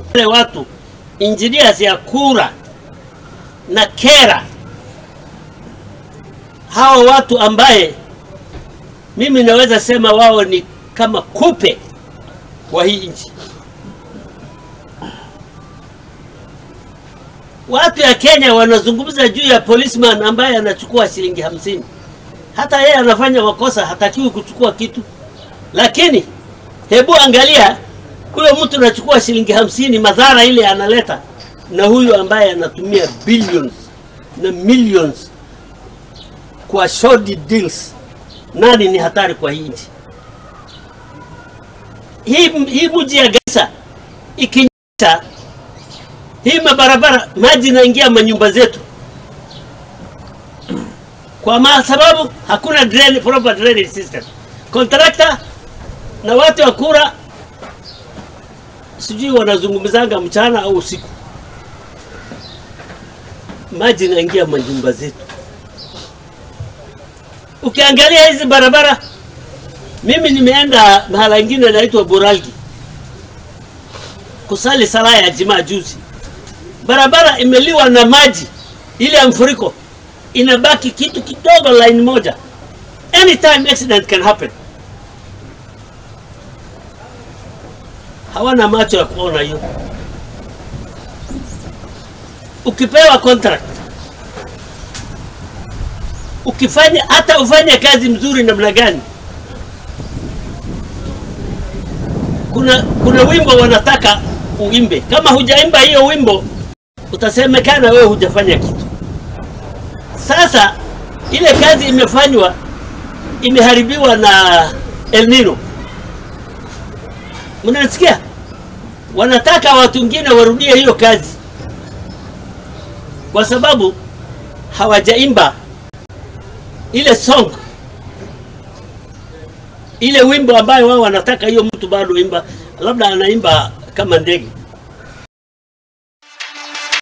Wale watu engineers ya kura na kera, hao watu ambaye mimi naweza sema wao ni kama kupe kwa hii nchi. Watu ya Kenya wanazungumza juu ya policeman ambaye anachukua shilingi 50. Hata yeye anafanya makosa, hatakiwi kuchukua kitu. Lakini hebu angalia huyo mtu anachukua shilingi 50, madhara ile analeta, na huyu ambaye anatumia billions na millions kwa shoddy deals. Nani ni hatari kwa hii nchi? Hii mji ya Garissa ikinyesha, hii mabarabara maji inaingia manyumba zetu, kwa sababu hakuna drain, proper drainage system. Contractor na watu wa kura sijui wanazungumzanga mchana au usiku, maji inaingia manyumba zetu. Ukiangalia hizi barabara, mimi nimeenda mahala ingine inaitwa Boralgi kusali sala ya Jumaa juzi. Barabara imeliwa na maji ile ya mfuriko, inabaki kitu kidogo, line moja. Anytime accident can happen. Hawana macho ya kuona hiyo. Ukipewa contract, ukifanya hata ufanye kazi mzuri namna gani, kuna wimbo wanataka uimbe. Kama hujaimba hiyo wimbo, utasemekana wewe hujafanya kitu. Sasa ile kazi imefanywa, imeharibiwa na El Nino. Mnasikia? Wanataka watu wengine warudie hiyo kazi kwa sababu hawajaimba ile song, ile wimbo ambayo wao wanataka hiyo mtu bado imba, labda anaimba kama ndege.